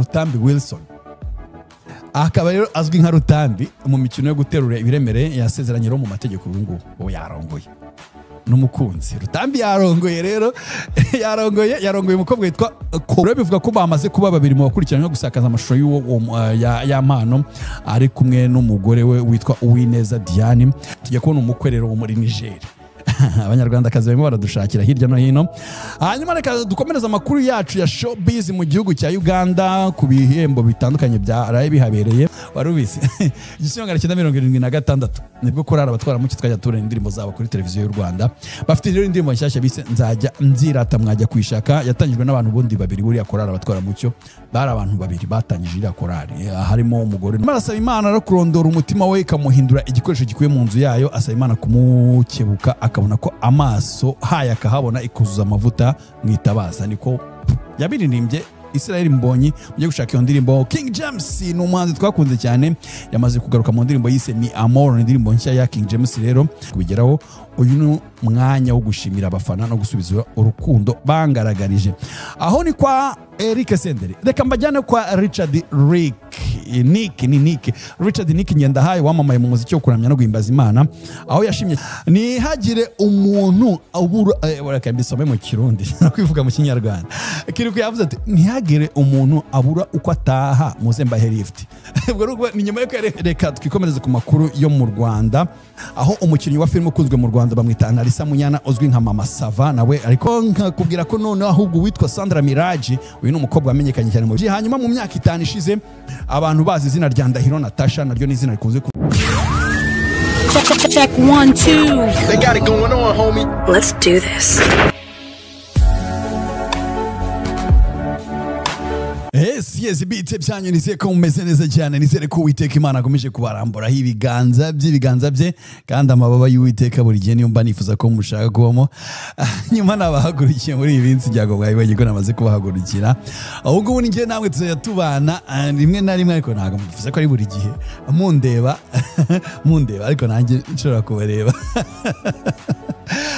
Rutambi Wilson, akaba rero azwi nka Rutambi mu mikino yo guterura ibiremereye. Yasezeranye rero mu mategeko, ubu ngubu ubu yarongoye n'umukunzi. Rutambi yarongoye rero, yarongoye umukobwa witwa Ko. Bivuga ko bamaze kuba babiri mu bakurikiranyweho gusakaza amashusho y'uwo ya mpano ari kumwe n'umugore we witwa Uwineza Diane. Tujya kubona umukwe rero wo muri Niger. Abanyarwandakazi barimo baradushakira hirya no hino. Hanyuma reka dukomereze amakuru yacu ya showbiz mu gihugu cya Uganda ku bihembo bitandukanye byaraye bihabereye. Wari ubizi? 1976 nibwo korali Abatwaramucyo twajya tubona indirimbo zabo kuri televiziyo y'u Rwanda. Bafite rero indirimbo nshyashya bise Nzajya Nzirata, mwajya kuyishaka. Yatangijwe n'abantu bundi babiri. Buriya korali Abatwaramucyo bari abantu babiri batangije iriya korali, harimo umugore. Arasaba Imana no kurondora umutima we ikamuhindura igikoresho gikwiye mu nzu yayo. Asaba Imana kumukebuka akabona ko amaso haye akahabona, ikuzuza amavuta mu itabaza. Niko yabiririmbye Israel Mbonyi. Mujye gushaka iyo ndirimbo. King James ni umuhanzi twakunze cyane, yamaze kugaruka mu ndirimbo yise Mi Amor, indirimbo nshya ya King James. Rero kubigeraho, uyu ni umwanya wo gushimira abafana no gusubiza urukundo bangaragarije. Aho ni kwa Eric Senderi. Reka mbajyane kwa Richard Rick Nick, ni Nick Richard Nick Ngendahayo wamamaye mu muziki wo kuramya no guhimbaza Imana, aho yashimye ntihagire umuntu abura. Reka mbisome mu Kirundi no kwivuga mu Kinyarwanda. Kirikou yavuze ati ntihagire umuntu abura uko ataha, muze mbahe lift. Ubwo ni nyuma yo. Reka twikomereze ku makuru yo mu Rwanda, aho umukinnyi wa filime ukunzwe mu Rwanda bamwita Analisa Munyana uzwi nka Mama Sava nawe, ariko nkakubwira ko noneho ahubwo witwa Sandra Miraji, uyu ni umukobwa wamenyekanye cyane mu hanyuma mu myaka 5 ishize abantu bazi izina rya Ndahiro Natasha, naryo ni izina rikunze. Check, check, check, one, two. They got it going on, homie. Let's do this. Yes, bite byanyu? Nizere ko mumeze neza cyane. Nizere ko Uwiteka Imana akomeje kubaramburaho ibiganza bye kandi amababa y'Uwiteka buri gihe niyo mba nifuza ko mushaka kubamo. Nyuma nabahagurukiye muri iyi minsi, ngira ngo mwabibonye ko namaze kubahagurukira. Ubu ngubu ni njye namwe tuzajya tubana rimwe na rimwe, ariko ntabwo mbivuze ko ari buri gihe mundeba, ariko nanjye nshobora kubareba.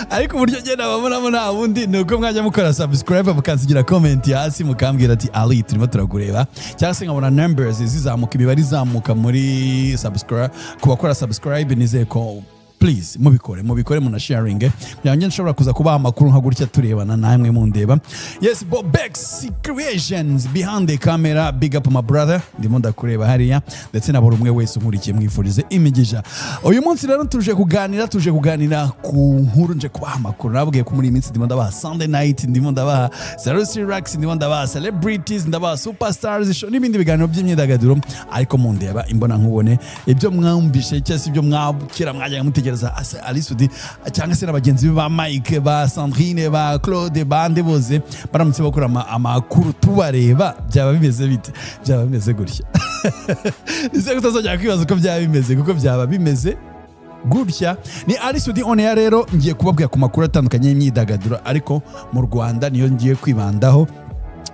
Ariko uburyo ngenda babonamo nta bundi, ni uko mwajya mukora subscribe, mukansigira comment hasi, mukambwira ati "Ali, turimo turakureba", cyangwa se nkabona numbers zizamuka, imibare izamuka muri subscribe ku bakora subscribe. Nizeye ko please mubikore, mubikore, muna sharing kugira ngo nshobora kuza kubaha amakuru nka gutya turebana namwe mundeba. Yes, Bobex Creations behind the camera, big up my brother, ndimo ndakureba hariya, ndetse na buri umwe wese unkurikiye mwifurize imigisha. Uyu munsi rero tuje kuganira ku nkuru, nje kubaha amakuru. Nabwiye ko muri iyi minsi ndimo ndabaha Sunday night, ndimo ndabaha Salusi Rex, ndimo ndabaha celebrities, ndabaha superstars show n'ibindi biganiro by'imyidagaduro, ariko mundeba imbona nkubone. Ibyo mwumvishe cyangwa se ibyo mwakira mwajyaga mutegereza Alice Sudi cyangwa se na bagenzi be ba Mike, ba Sandrine, ba Claude, bande bose baramutse bakora amakuru tubareba, byaba bimeze bite? Byaba bimeze gutya. Nizere ko utazongera kwibaza uko byaba bimeze, kuko byaba bimeze gutya. Ni Ally Soudy on air. Rero ngiye kubabwira ku makuru atandukanye y'imyidagaduro, ariko mu Rwanda niyo ngiye kwibandaho.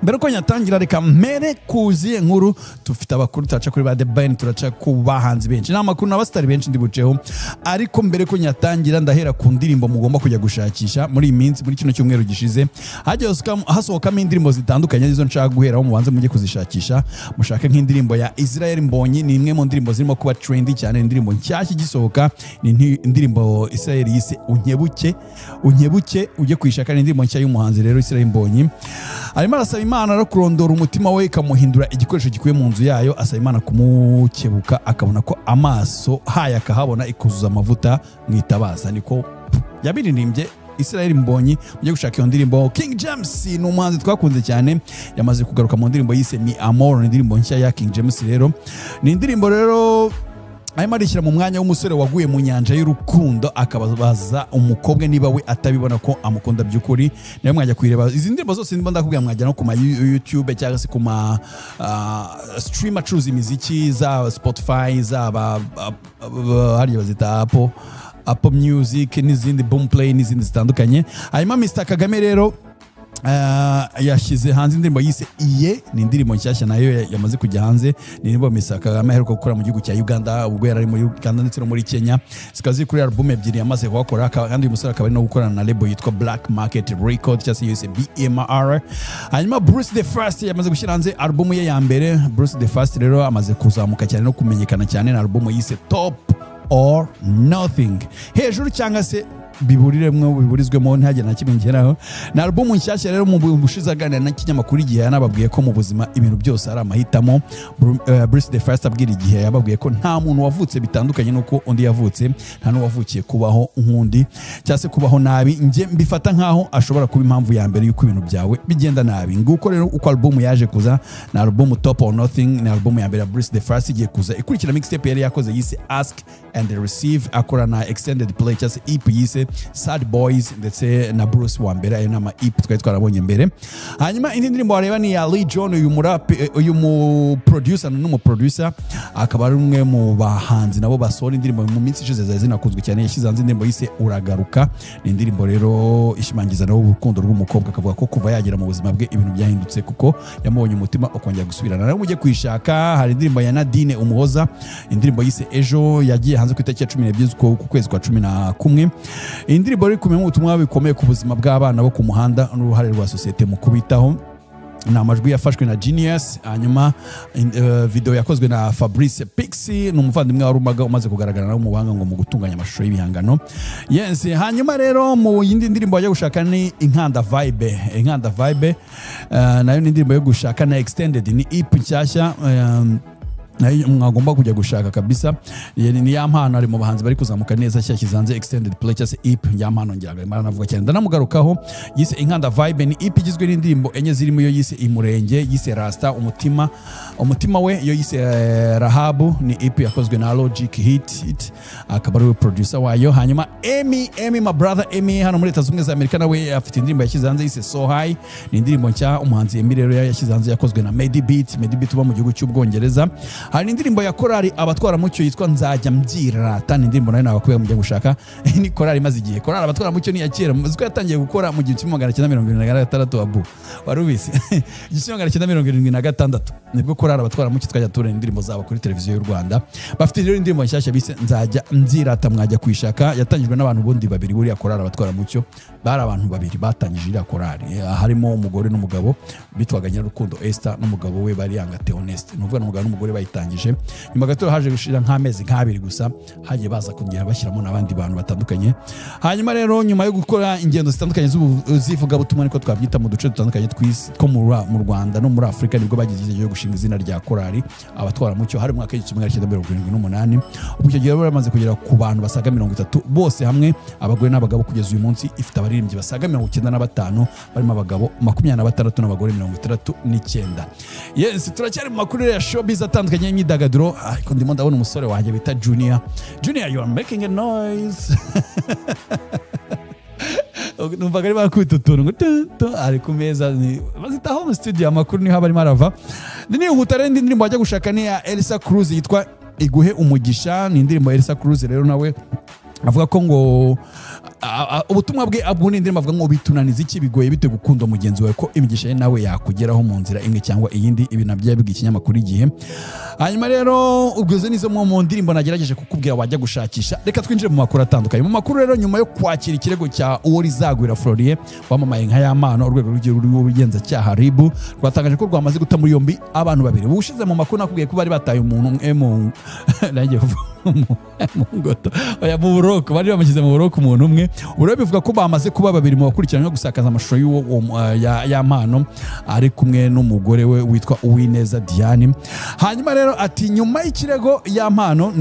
Mbere uko nyatangira, reka mpere kuziye nkuru. Tufite abakuru, turaca kuri ba The Ben, turaca ku bahanzi benshi n'amakuru n'abasitari benshi ndi buceho. Ariko mbere ko nyatangira, ndahera ku ndirimbo mugomba kujya gushakisha muri iyi minsi. Muri kino cyumweru gishize hagiye hasohokamo indirimbo zitandukanye, arizo nshaka guheraho. Mubanze mujye kuzishakisha, mushake nk'indirimbo ya Israel Mbonyi. Ni imwe mu ndirimbo zirimo kuba trendy cyane, indirimbo nshyashya igisohoka. Ni indirimbo Israel yise Unkebuke. Unkebuke ujye kuyishaka, ni indirimbo nshya y'umuhanzi rero Israel Mbonyi. Arimo arasaba Imana no kurondora umutima we ikamuhindura igikoresho gikwiye mu nzu yayo. Asaba Imana kumukebuka akabona ko amaso haye akahabona, ikuzuza amavuta mu itabaza. Niko yabiririmbye Israel Mbonyi. Mujye gushaka iyo ndirimbo. King James ni umuhanzi twakunze cyane, yamaze kugaruka mu ndirimbo yise Mi Amor, indirimbo nshya ya King James. Rero ni indirimbo rero arimo arishyira mu mwanya w'umusore waguye mu nyanja y'urukundo, akabaza umukobwa niba we atabibona ko amukunda by'ukuri. Nawe mwajya kuyireba. Izi ndirimbo zose ndimo ndakubwira mwajya no ku ma YouTube cyangwa se ku ma stream acuruza imiziki, zaba Spotify, zaba hariya bazita Apple Music n'izindi, Boomplay n'izindi zitandukanye. Hanyuma Mr Kagame rero Yashyize hanze indirimbo yise Iye. Ni indirimbo nshyashya nayo yamaze kujya hanze. Ni indirimbo Mr Kagame aheruka gukora mu gihugu cya Uganda, ubwo yari ari muri Uganda ndetse no muri Kenya, zikaba ziri kuri album ebyiri yamaze kuhakora. Kandi uyu musore akaba ari no gukorana na label yitwa Black Market Record cyangwa se yise BMR. Hanyuma Bruce the First yamaze gushyira hanze album ye ya mbere. Bruce the First rero amaze kuzamuka cyane no kumenyekana cyane na album yise Top or Nothing, hejuru cyangwa se biburiremwo, biburizwemo, ntihagire na kimwe ngeraho. Ni album nshyashya rero. Mu bushize aganira n'ikinyamakuru Igihe yanababwiye ko mu buzima ibintu byose ari amahitamo. Bruce the First abwira Igihe yababwiye ko nta muntu wavutse bitandukanye n'uko undi yavutse, nta n'uwavukiye kubaho nk'undi cyangwa se kubaho nabi. Njye mbifata nk'aho ashobora kuba impamvu ya mbere y'uko ibintu byawe bigenda nabi. Nguko rero uko album yaje kuza. Ni album Top or Nothing, ni album ya mbere ya Bruce the First, igiye kuza ikurikira mixtape yari yakoze yise Ask and Receive, akora na extended play cyangwa se EP yise Sad Boys ndetse na Bruce wa mbere. Ayo ni ama EP twari twarabonye mbere. Hanyuma indi ndirimbo wareba ni ya Lee John, uyu murap, uyu mu producer, n'umu producer akaba ari umwe mu bahanzi nabo basohora indirimbo mu minsi ishize zari zinakunzwe cyane. Yashyize hanze indirimbo yise Uragaruka. Ni indirimbo rero ishimangiza nawe urukundo rw'umukobwa, akavuga ko kuva yagera mu buzima bwe ibintu byahindutse, kuko yamubonye umutima ukongera gusubirana nawe. Mujye kuyishaka. Hari indirimbo ya Nadine Umuhoza, indirimbo yise Ejo, yagiye hanze ku itariki ya 12 ku kwezi kwa 11. Iyi ndirimbo rero ikubiyemo ubutumwa bikomeye ku buzima bw'abana bo ku muhanda n'uruhare rwa sosiyete mu kubitaho. Ni amajwi yafashwe na Genius. Hanyuma video yakozwe na Fabrice Pixi, ni umuvandimwe wa Rumaga umaze kugaragara nawe mu buhanga ngo mu gutunganya amashusho y'ibihangano. Yes, hanyuma rero mu yindi ndirimbo wajya gushaka ni Inkanda Vibe. Inkanda Vibe nayo ni indirimbo yo gushaka na extended, ni EP nshyashya nayo mwagomba kujya gushaka kabisa. Ni ya mpano, ari mu bahanzi bari kuzamuka neza. Yashyize hanze extended play cyangwa se EP ya mpano, ngira ngo arimo aranavuga cyane, ndanamugarukaho. Yise Inkanda Vibe, ni EP igizwe n'indirimbo enye zirimo iyo yise Imurenge, yise Rasta, Umutima, Umutima we, iyo yise Rahabu. Ni EP yakozwe na Logic Hit Hit, akaba ari we producer wayo. Hanyuma Emmy, Emmy, my brother Emmy hano muri Leta Zunze Ubumwe za Amerika, nawe afite indirimbo yashyize hanze yise So High. Ni indirimbo nshya umuhanzi Emmy rero yashyize hanze, yakozwe na Medi Beat, Medi Beat uba mu gihugu cy'Ubwongereza. Hari indirimbo ya korali Abatwaramucyo yitwa Nzajya Mbyirata. Ni indirimbo nayo nabakubwiye mujya gushaka. Ni korali imaze igihe. Korali Abatwaramucyo ni iya kera, muzi ko yatangiye gukora mu 1976. Abu wari ubizi? 1976 nibwo korali Abatwaramucyo twajya tubona indirimbo zabo kuri Televiziyo y'u Rwanda. Bafite rero indirimbo nshyashya bise Nzajya Mbyirata, mwajya kuyishaka. Yatangijwe n'abantu bundi babiri. Buriya korali Abatwaramucyo bari abantu babiri batangije iriya korali. Harimo umugore n'umugabo bitwaga Nyirarukundo Esther n'umugabo we Bariyanga Theoneste. Ni ukuvuga umugabo n'umugore bayitangije. Nyuma gato haje gushira nk'amezi nk'abiri gusa, hagiye baza kongera bashyiramo n'abandi bantu batandukanye. Hanyuma rero nyuma yo gukora ingendo zitandukanye z'ivugabutumwa, niko twabyita, mu duce dutandukanye tw'isi two mu Rwanda no muri Afurika, nibwo bagize igihe cyo gushinga izina rya korali Abatwaramucyo. Hari mu mwaka w'1978. Ubwo icyo gihe bari bamaze kugera ku bantu basaga 30 bose hamwe, abagore n'abagabo. Kugeza uyu munsi ifite abaririmbyi basaga 95, barimo abagabo 26 n'abagore 69. Yes, turacyari mu makuru ya showbiz atandukanye y'imyidagaduro, ariko ndimo ndabona umusore wanjye bita Junior. Junior, you are making a noise. Numvaga ari bakubita utuntu ngo tu, tu, ari ku meza. Bazita home studio, amakuru niho aba arimo arava. Nihuta rero, indi ndirimbo wajya gushaka ni ya Elsa Cruz yitwa Iguhe Umugisha. Ni indirimbo ya Elsa Cruz rero, nawe avuga ko ngo ubutumwa bwe abwo ni indirimbo avuga ngo bitunaniza iki, bigoye bite gukunda mugenzi wawe, ko imigisha ye nawe yakugeraho mu nzira imwe cyangwa iyindi. Ibi nabyo yabibwiye ikinyamakuru Igihe. Hanyuma rero ubwo izo nizo mu ndirimbo nagerageje kukubwira wajya gushakisha. Reka twinjire mu makuru atandukanye. Mu makuru rero, nyuma yo kwakira ikirego cya Uworizagwira Florie wamamaye nka Yampano, urwego rw'igihugu rw'ubugenzacyaha RIB rwatangaje ko rwamaze guta muri yombi abantu babiri. Ubushize mu makuru nakubwiye ko bari bataye umuntu umwe mu, nanjye kuvuga mu ngoto, oya, mu buroko, bari bamushyize mu buroko umuntu umwe. Ubu rero bivuga ko bamaze kuba babiri mu bakurikiranyweho gusakaza amashusho y'uwo Yampano ari kumwe n'umugore we witwa Uwineza Diane. Hanyuma rero ati nyuma y'ikirego Yampano,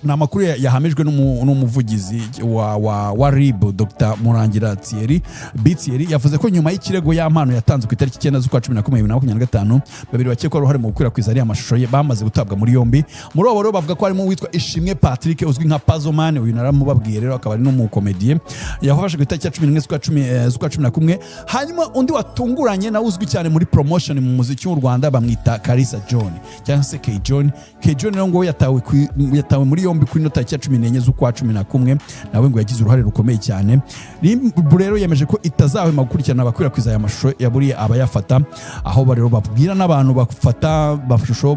ni amakuru yahamijwe n'umuvugizi wa RIB, Dr Murangira Thierry B. Thierry yavuze ko nyuma y'ikirego Yampano yatanze ku itariki 9 z'ukwa 11 2025, babiri bakekwaho uruhare mu gukwirakwiza ariya mashusho ye bamaze gutabwa muri yombi. Muri abo rero bavuga ko harimo uwitwa Ishimwe Patrick uzwi nka Pazoman, uyu naramubabwiye rero akaba ari n'umukomediye, yafashwe ku itariki ya 11 z'ukwa 11. Hanyuma undi watunguranye nawe uzwi cyane muri promotion mu muziki w'u Rwanda, bamwita Kalisa John cyangwa se K John. K John rero ngo yatawe muri yombi. yombi kuri nota ya 14 z'ukwa 11, nawe ngo yagize uruhare rukomeye cyane. RIB rero yemeje ko itazahwema gukurikirana abakwirakwiza aya mashusho yaburiye abayafata, aho rero babwira n'abantu bafata amashusho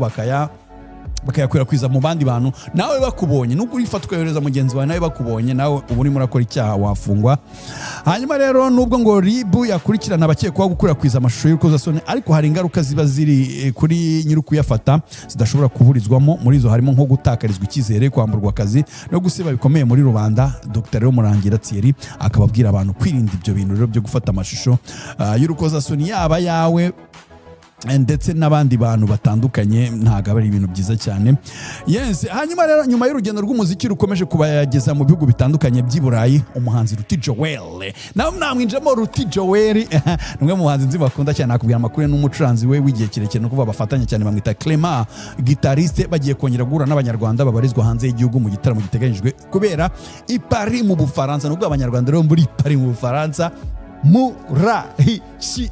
bakayakwirakwiza mu bandi bantu, nawe bakubonye nubwo urifata ukayohereza mugenzi wawe, nawe bakubonye nawe uba urimo urakora icyaha wafungwa. Hanyuma rero nubwo ngo RIB yakurikirana abakekwaho gukwirakwiza amashusho y'urukozasoni, ariko hari ingaruka ziba ziri kuri nyiri kuyafata zidashobora kuburizwamo. Muri izo harimo nko gutakarizwa icyizere, kwamburwa akazi no gusiba bikomeye muri rubanda. Dr. Rero Murangira Thierry akababwira abantu kwirinda ibyo bintu rero byo gufata amashusho y'urukozasoni yaba yawe ndetse n'abandi bantu batandukanye, ntago ari ibintu byiza cyane. Yes, hanyuma rero nyuma y'urugendo rw'umuziki rukomeje kubayageza mu bihugu bitandukanye by'i Burayi, umuhanzi Ruti Joel, nawe namwinjemo Ruti Joel ni umwe mu bahanzi nzi bakunda cyane, nakubwira amakuru n'umucuranzi we w'igihe kirekire, no kuvuga bafatanya cyane, bamwita Clement guitariste, bagiye kongera guhura n'abanyarwanda babarizwa hanze y'igihugu mu gitaramo giteganyijwe kubera i Paris mu Bufaransa. Nubwo abanyarwanda rero muri Paris mu Bufaransa murahishiwe.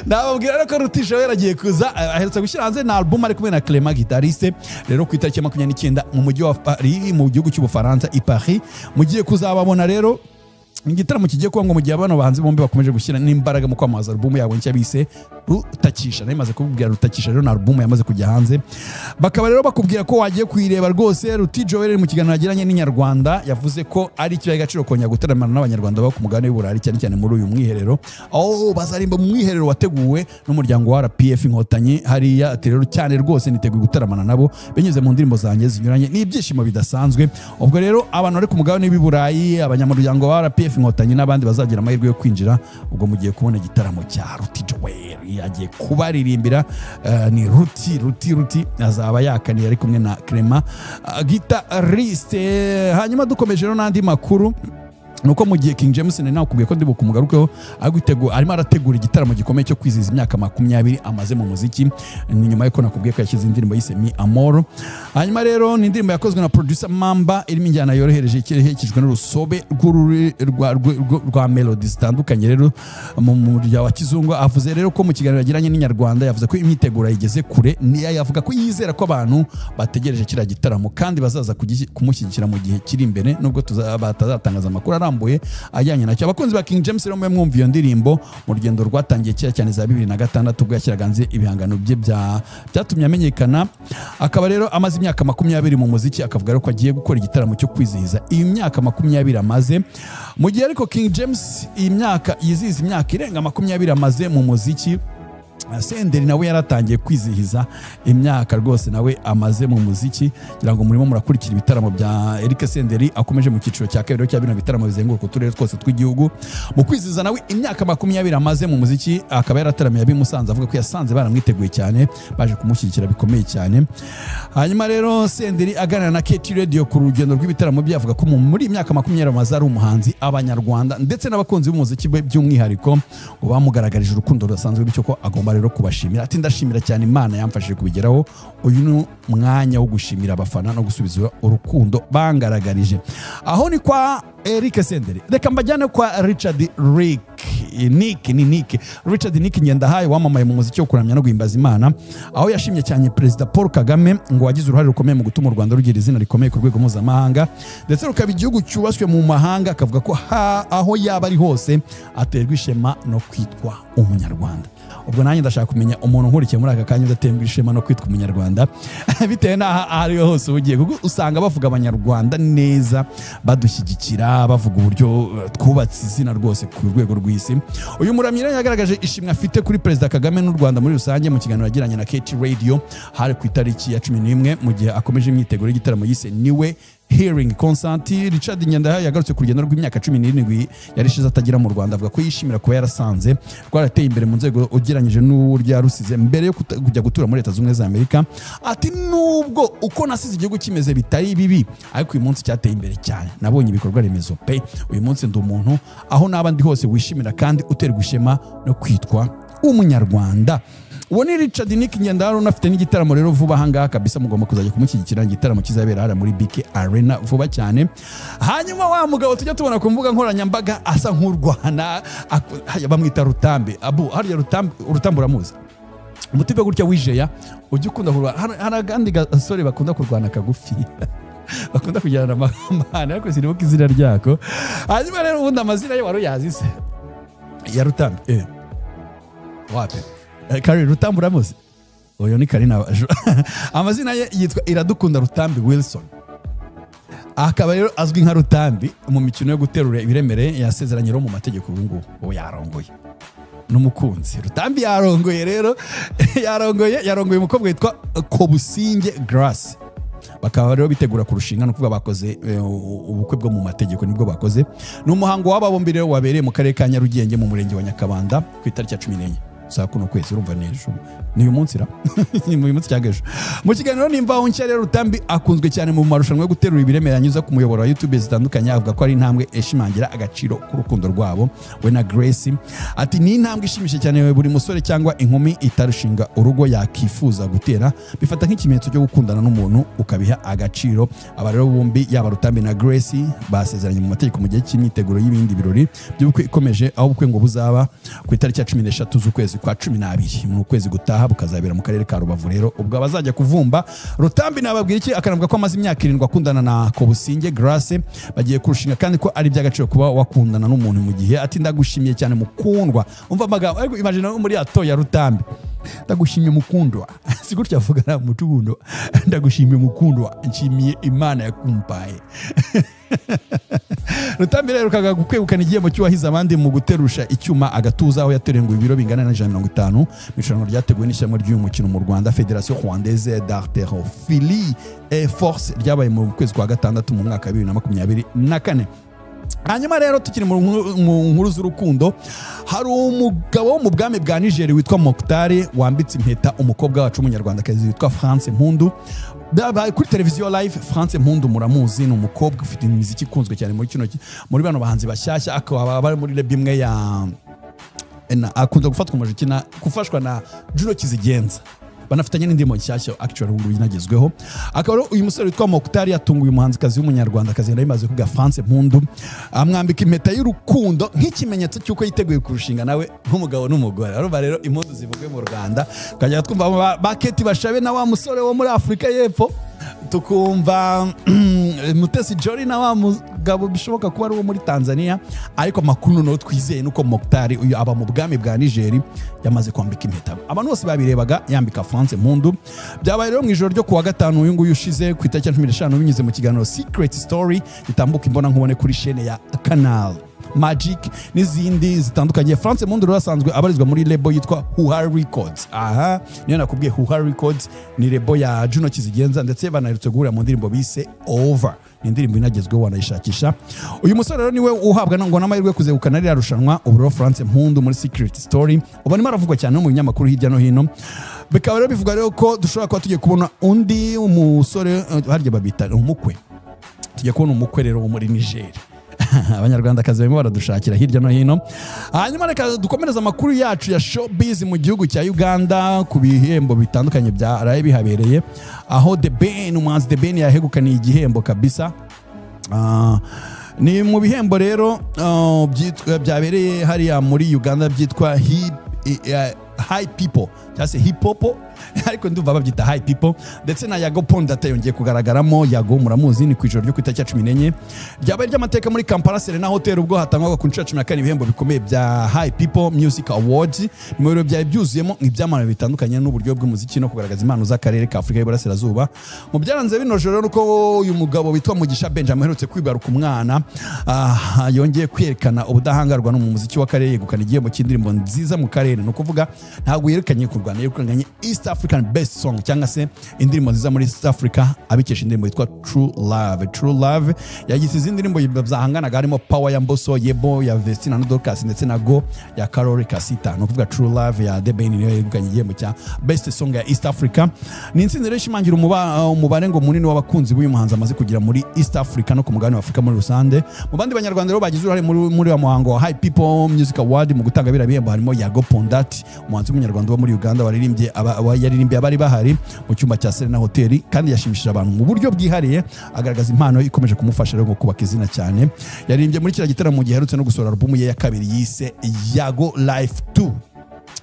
Nababwira ko Ruti Joel agiye kuza, aherutse gushyira hanze na album ari kumwe na Clement guitariste. Rero ku itariki ya 29 mu mujyi wa Paris mu gihugu cy'Ubufaransa i Paris mugiye kuzababona. Rero igitaramo kigiye kuba ngo mu gihe abana bahanzi bombi bakomeje gushyira n'imbaraga mu kwamamaza album yabo nshya bise Rutakisha. Nari maze kubwira Rutakisha rero na album yamaze kujya hanze, bakaba rero bakubwira ko wagiye kuyireba rwose. Ruti Joel mu kiganiro yagiranye n'Inyarwanda yavuze ko ari ikibaye agaciro kongera gutaramana n'abanyarwanda baba ku mugabane w'Uburayi, cyane cyane muri uyu mwiherero aho bazarimba mu mwiherero wateguwe n'umuryango wa RPF Inkotanyi hariya. Ati rero cyane rwose niteguye gutaramana nabo binyuze mu ndirimbo zanjye zinyuranye, ni ibyishimo bidasanzwe. Ubwo rero abantu bari ku mugabane w'Uburayi, abanyamuryango wa RPF Inkotanyi n'abandi bazagira amahirwe yo kwinjira, ubwo mugiye kubona igitaramo cya Ruti Joel agiye kubaririmbira. Ni Ruti Ruti Ruti azaba yakaniye ari kumwe na Clement guitariste. Hanyuma dukomeje rero n'andi makuru, nuko mu gihe King James nari nakubwiye ko ndi bukumugarukeho, arimo arategura igitaramo gikomeye cyo kwizihiza imyaka 20 amaze mu muziki. Ni nyuma yuko nakubwiye ko yashyize indirimbo yise Mi Amor. Hanyuma rero ni indirimbo yakozwe na producer Mamba, irimo injyana yorohereje iherekejwe n'urusobe rwa melody zitandukanye. Rero mu murya wa kizungu avuze rero ko mu kiganiro yagiranye n'Inyarwanda yavuze ko imyiteguro yigeze kure, yavuga ko yizera ko abantu bategereje kiriya gitaramo kandi bazaza kumushyigikira mu gihe kiri imbere, nubwo batazatangaza amakuru arambuye ajyanye nacyo. Abakunzi ba King James rero mwumva iyo ndirimbo mu rugendo rwatangiye kera cyane za 2006 ubwo yashyiraga hanze ibihangano bye byatumye amenyekana. Akaba rero amaze imyaka 20 mu muziki, akavuga rero ko agiye gukora igitaramo cyo kwizihiza iyi myaka 20 amaze. Mu gihe ariko King James iyi myaka yizihiza imyaka irenga 20 amaze mu muziki, Senderi nawe yaratangiye kwizihiza imyaka rwose nawe amaze mu muziki. Kugira ngo murimo murakurikira ibitaramo bya Eric Senderi akomeje mu cyiciro cya kabiri cya bino bitaramo bizenguruka uturere twose tw'igihugu. Mu kwizihiza nawe imyaka 20 amaze mu muziki, akaba yarataramiye ab'i Musanze, avuga ko yasanze baramwiteguye cyane, baje kumushyigikira bikomeye cyane. Hanyuma rero Senderi aganira na KT Radio ku rugendo rw'ibitaramo bye, avuga ko muri imyaka 20 amaze ari umuhanzi, abanyarwanda ndetse n'abakunzi b'umuziki be by'umwihariko ngo bamugaragarije urukundo rudasanzwe, bityo ko agomba rero kubashimira. Ati ndashimira cyane Imana yamfashije kubigeraho, uyu ni umwanya wo gushimira abafana no gusubiza urukundo bangaragarije. Aho ni kwa Eric Senderi. Reka mbajyane kwa Richard Rick Nick ni Nick Richard Nick Ngendahaye wamamaye mu muziki wo kuramya no guhimbaza Imana, aho yashimye cyane Perezida Paul Kagame ngo wagize uruhare rukomeye mu gutuma u Rwanda rugira izina rikomeye ku rwego mpuzamahanga ndetse rukaba igihugu cyubashywe mu mahanga. Akavuga ko aho yaba ari hose aterwa ishema no kwitwa umunyarwanda. Ubwo nanjye ndashaka kumenya umuntu nkurikiye muri aka kanya udaterwa ishema no kwitwa umunyarwanda bitewe n'aho ari hose ugiye, kuko usanga bavuga abanyarwanda neza, badushyigikira, bavuga uburyo twubatse izina rwose ku rwego rw'isi. Uyu muramyi rero yagaragaje ishimwe afite kuri Perezida Kagame n'u Rwanda muri rusange mu kiganiro yagiranye na KT Radio hari ku itariki ya 11, mu gihe akomeje imyiteguro y'igitaramo yise Niwe Hearing Concert. Richard Ngendahaye yagarutse ku rugendo rw'imyaka 17 yarishize atagira mu Rwanda, avuga ko yishimira kuba yarasanze rwarateye imbere mu nzego ugereranyije n'uburyo yarusize mbere yo kujya gutura muri Leta Zunze Ubumwe za Amerika. Ati nubwo uko nasize igihugu kimeze bitari bibi, ariko uyu munsi cyateye imbere cyane, nabonye ibikorwa remezo pe, uyu munsi ndi umuntu aho naba ndi hose wishimira kandi uterwa ishema no kwitwa umunyarwanda. Uwo ni Richard Nick Ngendahaye, unafite n'igitaramo rero vuba ahangaha kabisa, mugomba kuzajya kumushyigikira, igitaramo kizabera hariya muri BK Arena vuba cyane. Hanyuma wa mugabo tujya tubona ku mbuga nkoranyambaga asa nk'urwana, bamwita Rutambi Abu, hariya Rutambi, Rutambi uramuzi? Umutipe gutya wijeya ujya ukunda kurwana. Hari akandi gasore bakunda kurwana kagufi, bakunda kujyana amahane, ariko sinibuka izina ryako. Hanyuma rero ubundi amazina ye wari uyazi se ya Rutambi? Wapi? Kari Rutambi uramuzi? Uyu ni Karina. Amazina ye yitwa Iradukunda Rutambi Wilson, akaba rero azwi nka Rutambi mu mikino yo guterura ibiremereye. Yasezeranye rero mu mategeko ubu ngubu, ubu yarongoye n'umukunzi. Rutambi yarongoye rero, yarongoye umukobwa witwa Kobusinge Grace, bakaba rero bitegura kurushinga. No kuvuga bakoze ubukwe bwo mu mategeko, nibwo bakoze. Ni umuhango w'aba bombi rero wabereye mu karere ka Nyarugenge, mu murenge wa Nyakabanda, ku itariki ya 14 za kuno kwezi. Urumva n'ejo, ni uyu munsi ra, ni uyu munsi cyangwa ejo. Mu kiganiro n'Imvaho Nshya rero, Rutambi akunzwe cyane mu marushanwa yo guterura ibiremera anyuza ku muyoboro wa YouTube zitandukanye, avuga ko ari intambwe ishimangira agaciro k'urukundo rwabo we na Grace. Ati: "Ni intambwe ishimishije cyane buri musore cyangwa inkumi itarushinga urugo yakifuza gutera. Bifata nk'ikimenyetso cyo gukundana n'umuntu ukabiha agaciro." Aba rero bombi, yaba Rutambi na Grace, basezeranye mu mategeko mu gihe cy'imyiteguro y'ibindi birori by'ubukwe ikomeje, aho ubukwe ngo buzaba ku itariki ya 13 z'ukwezi kwa 12 mu kwezi gutaha, bukazabera mu karere ka Rubavu. Rero ubwo abazajya kuvumba Rutambi nababwira iki? Akanavuga ko amaze imyaka 7 akundana na Kobusinge Grace, bagiye kurushinga, kandi ko ari iby'agaciro kuba wakundana n'umuntu mu gihe. Ati: "Ndagushimiye cyane mukundwa." Umva amagambo, ariko imagine muri ato ya Rutambi: "Ndagushimiye mukundwa." Si gutya avuga na mutugundo? "Ndagushimiye mukundwa, nshimiye Imana yakumpaye." Rutambi rero yaherukaga kwegukana igihembo cy'uwahize abandi mu guterusha icyuma agatuza, aho yateruye ngo ibiro bingana na 150 mu irushanwa ryateguwe n'ishyirahamwe ry'uyu mukino mu Rwanda, Fédération Rwandaise d'Haltérophilie et Force, ryabaye mu kwezi kwa gatandatu mu mwaka wa 2024. Hanyuma rero tukiri mu nkuru z'urukundo, hari umugabo wo mu bwami bwa Niger witwa Moktari wambitse impeta umukobwa wacu w'umunyarwandakazi witwa France Mpundu. Byabaye kuri televiziyo live. France Mpundu muramuzi, ni umukobwa ufite imiziki ikunzwe cyane muri bano bahanzi bashyashya, akaba bari muri label imwe ya akunda gufatwa umuziki na gufashwa na Juno Kizigenza, banafitanye n'indirimbo nshyashya actually ubu ngubu inagezweho. Akaba rero uyu musore witwa Moktari yatunguye umuhanzikazi w'umunyarwandakazi nari maze kuvuga, France Mpundu, amwambika impeta y'urukundo nk'ikimenyetso cy'uko yiteguye kurushinga nawe nk'umugabo n'umugore. Urumva rero impundu zivuge mu Rwanda, tukajya twumva ba Kate Bashabe na wa musore wo muri Afurika y'Epfo, tukumva Mutesi Jolly na wa mugabo bishoboka kuba ari uwo muri Tanzania. Ariko amakuru noneho twizeye nuko Moktari uyu aba mu bwami bwa Niger yamaze kwambika impeta, abantu bose babirebaga yambika France Mpundu. Byabaye rero mu ijoro ryo kuwa gatanu uyu nguyu ushize, ku itariki ya 15, binyuze mu kiganiro Secret Story gitambuka imbona nkubone kuri chaîne ya Canal Magic n'izindi zitandukanye. France Mpundu rero asanzwe abarizwa muri label yitwa Huha Records. Aha niyo nakubwiye, Huha Records ni label ya Juno Kizigenza, ndetse banaherutse guhurira mu ndirimbo bise Over, ni indirimbo inagezweho, wanayishakisha. Uyu musore rero niwe uhabwa ngo n'amahirwe yo kuzegukana ririya rushanwa. Ubu rero France Mpundu muri Secret Story ubu arimo aravugwa cyane no mu binyamakuru hirya no hino. Bikaba rero bivuga rero ko dushobora kuba tugiye kubona undi musore, harya babita umukwe, tugiye kubona umukwe rero wo muri Niger. Abanyarwandakazi barimo baradushakira hirya no hino. Hanyuma reka dukomereze amakuru yacu ya showbiz mu gihugu cya Uganda, ku bihembo bitandukanye byaraye bihabereye, aho The Ben, umuhanzi The Ben yahegukaniye igihembo kabisa. Ni mu bihembo rero byabereye hariya muri Uganda byitwa HiPipo cyangwa se hip hop, ariko ndumva babyita HiPipo. Ndetse na Yago Pon Dat yongeye kugaragaramo. Yago muramuzi. Ni ku ijoro ryo ku itariki ya 14 ryabaye ry'amateka muri Kampala Serena Hotel, ubwo hatangwaga ku nshuro ya 14 ibihembo bikomeye bya HiPipo Music Awards. Ni mu birori byari byuzuyemo ibyamamare bitandukanye n'uburyo bw'umuziki no kugaragaza impano z'akarere ka Afurika y'Iburasirazuba. Mu byaranze bino joro nuko uyu mugabo witwa Mugisha Benjamin uherutse kwibaruka umwana, yongeye kwerekana ubudahangarwa no mu muziki w'akarere, yegukana igihembo cy'indirimbo nziza mu karere. Ni ukuvuga ntabwo yerekanye ku Rwanda, yerekanye East African Best Song cyangwa se indirimbo nziza muri East Africa, abikesha indirimbo yitwa True Love. True Love yagize izindi ndirimbo zahanganaga, harimo Power ya Mbosso, Yebo ya Vestina na Dorcas, ndetse na Go ya Karoli Kasita. Ni ukuvuga True Love ya The Ben niyo yegukanye igihembo cya Best Song ya East Africa. Ni intsinzi rero ishimangira umubare ngo munini w'abakunzi b'uyu muhanzi amaze kugira muri East Africa no ku mugabane wa Afurika muri rusange. Mu bandi banyarwanda rero bagize uruhare muri wa muhango wa HiPipo Music Award mu gutanga biriya bihembo harimo Yago Pon Dat, umuhanzi w'umunyarwanda wo muri Uganda waririmbye yaririmbye abari bahari mu cyumba cya Serena Hotel, kandi yashimishije abantu mu buryo bwihariye, agaragaza impano ikomeje kumufasha rero mu kubaka izina cyane. Yaririmbye muri kiriya gitaramo mu gihe aherutse no gusohora album ye ya kabiri yise Yago Life 2.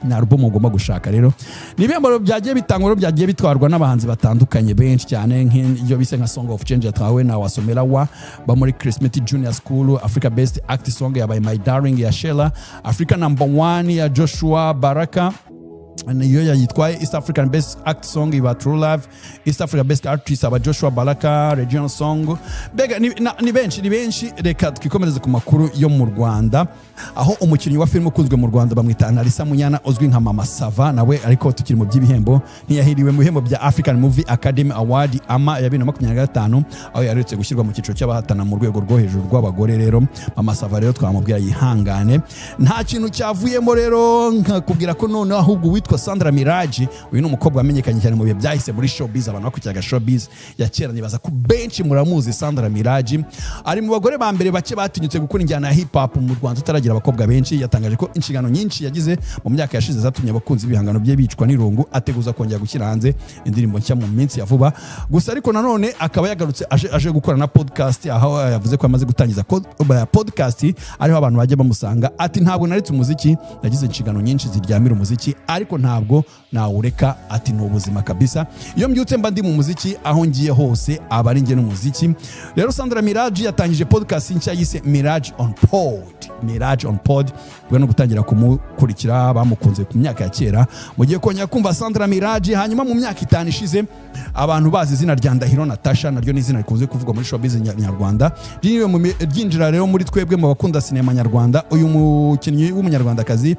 Ni album ugomba gushaka. Rero ni ibihembo byagiye bitangwa rero, byagiye bitwarwa n'abahanzi batandukanye benshi cyane, nk'ibyo bise nka Song of Change yatwawe na Wasomera wa ba muri Christmas Junior School, Africa Best Act Song yabaye My Darling ya Shella, Africa Number One ya Joshua Baraka niyo yayitwaye, East African Best Act Song iba True Love, East Africa Best Artist aba Joshua Baraka, Regional Song. Mbega ni benshi, ni benshi. Reka twikomereze ku makuru yo mu Rwanda, aho umukinnyi wa filime ukunzwe mu Rwanda bamwita Analisa Munyana uzwi nka Mama Sava, nawe ariko tukiri mu by'ibihembo, ntiyahiriwe mu bihembo bya African Movie Academy Award AMA ya 2025, aho yaherutse gushyirwa mu cyiciro cy'abahatana mu rwego rwo hejuru rw'abagore. Rero Mama Sava rero twamubwira yihangane, nta kintu cyavuyemo. Rero nkakubwira ko noneho ahubwo witwa Sandra Miraji, uyu ni umukobwa wamenyekanye cyane mu bihe byahise muri showbiz, abantu bakurikiraga showbiz ya kera nibaza ko benshi muramuzi. Sandra Miraji ari mu bagore ba mbere bake batinyutse gukora injyana ya hip hop mu Rwanda tutaragira abakobwa benshi. Yatangaje ko inshingano nyinshi yagize mu myaka yashize zatumye abakunzi b'ibihangano bye bicwa n'irungu, ateguza kongera gushyira hanze indirimbo nshya mu minsi ya vuba. Gusa ariko nanone akaba yagarutse aje gukora na podcast, aho yavuze ko amaze gutangiza podcast ariho abantu bajya bamusanga. Ati ntabwo naretse umuziki, nagize inshingano nyinshi ziryamira umuziki, ariko ntabwo nawureka. Ati ni ubuzima kabisa, iyo mbyutse mba ndi mu muziki, aho ngiye hose aba ari njye n'umuziki. Rero Sandra Miraji yatangije podcast nshya yise Mirage on Pod, Mirage on Pod. Ubwo no gutangira kumukurikira bamukunze ku myaka ya kera, mugiye kongera kumva Sandra Miraji. Hanyuma mu myaka 5 ishize abantu bazi izina rya Ndahiro Natasha, naryo ni izina rikunze kuvugwa muri showbiz nyarwanda, ryinjira rero muri twebwe mu bakunda sinema nyarwanda. Uyu mukinnyi w'umunyarwandakazi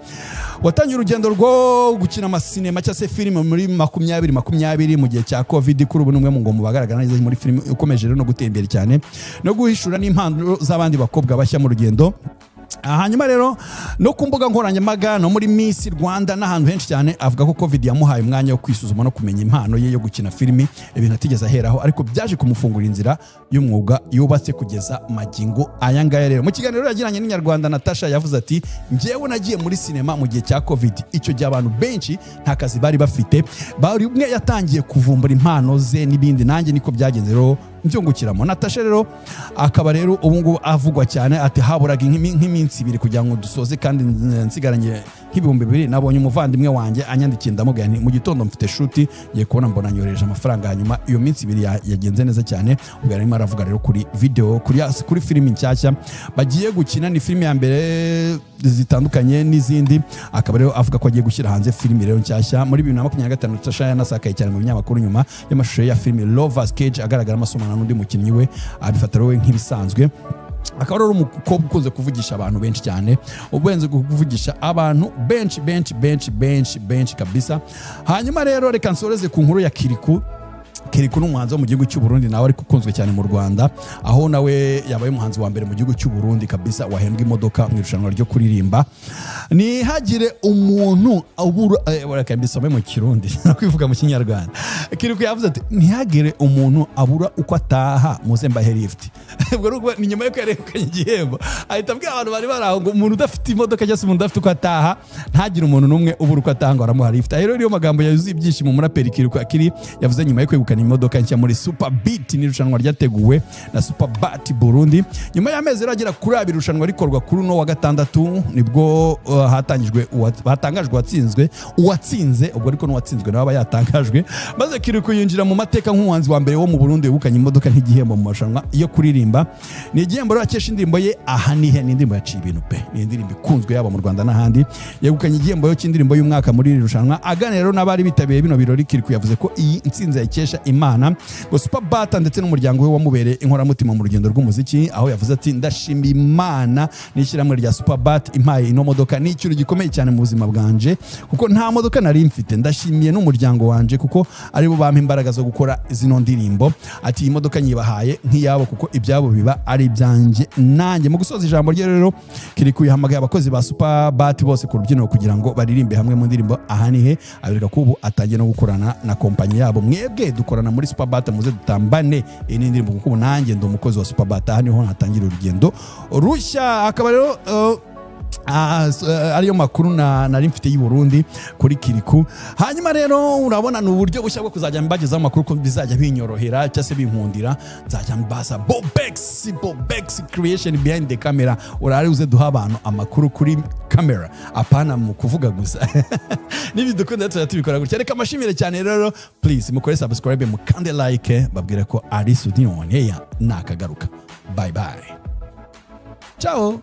watangiye urugendo rwo gukina amasinema cyangwa se filime muri 2020 mu gihe cya Covid, kuri ubu ni umwe mu ngo bagaragara neza muri filime, ukomeje rero no gutera imbere cyane no guhishura n'impano z'abandi bakobwa bashya mu rugendo. Hanyuma rero no ku mbuga nkoranyambaga no muri Miss Rwanda n'ahantu henshi cyane, avuga ko Covid yamuhaye umwanya wo kwisuzuma no kumenya impano ye yo gukina filimi, ibintu atigeze aheraho, ariko byaje kumufungura inzira y'umwuga yubatse kugeza magingo aya ngaya. Rero mu kiganiro yagiranye n'Inyarwanda, Natasha yavuze ati njyewe nagiye muri sinema mu gihe cya Covid, icyo gihe abantu benshi nta kazi bari bafite, bari umwe yatangiye kuvumbura impano ze n'ibindi, nanjye niko byagenze rero mbyungukiramo. Natasha rero akaba rero ubu ngubu avugwa cyane, ati haburaga nk'iminsi 2 kugira ngo dusoze kandi nsigaranye nk'2000, nabonye umuvandimwe wanjye anyandikiye ndamubwira nti mu gitondo mfite shuti, ngiye kubona mbona nyohereje amafaranga. Hanyuma iyo minsi 2 yagenze neza cyane. Ubwo arimo aravuga rero kuri video, kuri filimi nshyashya bagiye gukina, ni filimi ya mbere zitandukanye n'izindi. Akaba rero avuga ko agiye gushyira hanze filimi rero nshyashya muri 2025. Natasha yanasakaye cyane mu binyamakuru nyuma y'amashusho ya filimi Lovers Cage, agaragara amasomana n'undi mukinnyi we, abifata rero nk'ibisanzwe. Akaba rero umukobwa ukunze kuvugisha abantu benshi cyane, ubenze kuvugisha abantu benshi benshi benshi benshi benshi kabisa. Hanyuma rero reka nsoreze ku nkuru ya Kirikou. Kirikou ni umuhanzi wo mu gihugu cy'u Burundi, nawe ariko ukunzwe cyane mu Rwanda, aho nawe yabaye umuhanzi wa mbere mu gihugu cy'u Burundi kabisa wahembwa imodoka mu irushanwa ryo kuririmba. Ntihagire umuntu abura, reka mbisome mu Kirundi kwivuga mu Kinyarwanda. Kirikou yavuze ati ntihagire umuntu abura uko ataha, muze mbahe lift. Ubwo ni nyuma yuko yarekanye igihembo, ahita abwira abantu bari baraho ngo umuntu udafite imodoka cyangwa se umuntu udafite uko ataha, ntagire umuntu n'umwe ubura uko ataha ngo aramuha lift. Rero niyo magambo yuzuye ibyishimo umuraperi Kirikou Akili yavuze nyuma yo kwegukana imodoka nshya muri Super Beat, ni irushanwa ryateguwe na Super Bat Burundi. Nyuma y'amezi rero agera kuri 2 irushanwa rikorwa kuri uno wa gatandatu, nibwo hatangajwe uwatsinze, ubwo ariko n'uwatsinzwe nawe aba yatangajwe, maze Kirikou yinjira mu mateka nk'umuhanzi wa mbere wo mu Burundi wegukanye imodoka nk'igihembo mu marushanwa yo kuririmba. Ni igihembo rero akesha indirimbo ye Aha Nihe, ni indirimbo yaciye ibintu pe, ni indirimbo ikunzwe yaba mu Rwanda n'ahandi. Yegukanye igihembo cy'indirimbo y'umwaka muri iri rushanwa. Aganira rero n'abari bitabiriye bino birori, Kirikou yavuze ko iyi ntsinzi ayikesha Imana, ngo Super Bat ndetse n'umuryango we wamubereye inkoramutima mu rugendo rw'umuziki, aho yavuze ati ndashima Imana n'ishyirahamwe rya Super Bat impaye ino modoka, ni ikintu gikomeye cyane mu buzima bwanje kuko nta modoka nari mfite, ndashimiye n'umuryango wanje kuko aribo bampa imbaraga zo gukora zino ndirimbo. Ati iyi modoka nyibahaye nk'iyabo kuko ibyabo biba ari ibyanjye nanjye. Mu gusoza ijambo rye rero, Kirikou yahamagaye abakozi ba Super Bat bose ku rubyiniro kugira ngo baririmbe hamwe mu ndirimbo Aha Nihe, abereka ko ubu atangiye no gukorana na kompanyi yabo. Mwebwe dukorana muri Super Bat, muze dutambane iyi ni indirimbo kuko nanjye ndi umukozi wa Super Bat, aha niho natangira urugendo rushya. Akaba rero ariyo makuru nari mfite y'u Burundi kuri Kirikou. Hanyuma rero urabona ni uburyo bushya bwo kuzajya mbagezaho amakuru ko bizajya binyorohera cyangwa se binkundira, nzajya mbasa Bobex Creation behind the camera, urare uze duha abantu amakuru kuri camera, apana mu kuvuga gusa. Nibidukunda tuzajya tubikora gutya. Reka mbashimire cyane rero. Please mukore subscribe, mukande like, babwire ko ari Sudi on air nakagaruka. Bye bye, ciao.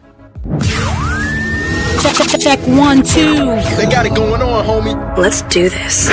Check, check, check, one, two. They got it going on, homie. Let's do this.